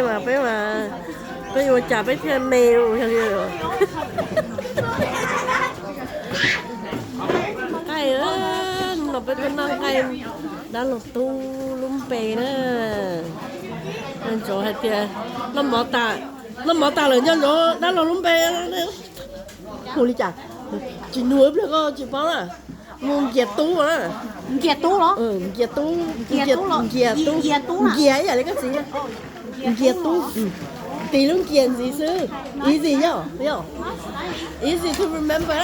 Mas peb mas, peb yuav ua cas peb thiaj me yog li. Nqaij, no peb tuaj noj nqaij dab laug tub lub npe na. Nco ntsoov hais tias noj mov tas, noj mov tas lawm nco ntsoov dab laug lub npe. Hu li cas? Tsis nug ib pliag koj tsis paub na. Mus Nkias Tub na. Nkias Tub los? Nkias Tub, Nkias Tub, Nkias ib yam li koj txiv. Nkias Tub, tis lub Nkias ntxiv xwb. Easy yog, yog. Easy to remember.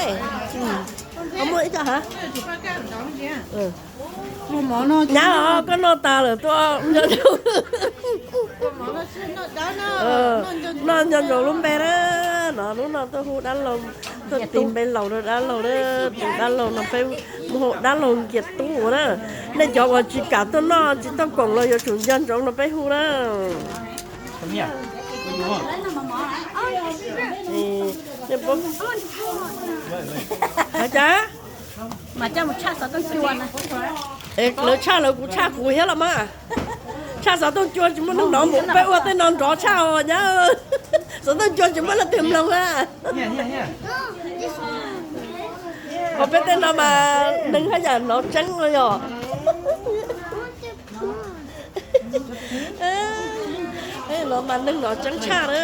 Koj muaj ib co hab? Nyab os, koj noj tas lawm tuaj. Noj nco ntsoov lub npe na. No hnub no tuaj hu dab laug, tuaj tis npe laus rau dab laug na. Tus dab laug no peb mus hu dab laug Nkias Tub na. Nej cov uas tsis kam tuaj noj tsis tuaj koom los yuav tsum nco ntsoov no peb hu na. Hais cas? Lawv tshaj lawv, kuv tshaj kuv thiab los mas. Tshaj xov tooj cua tsis muaj neeg nrov mus, peb ua tej no nrov tshaj os nyab. Xov tooj cua tsis muaj leej twg mloog a. Ua peb tej no mas neeg haj yam nrov tseeb no yog. Peb no mas neeg nrov tseeb tshaj na.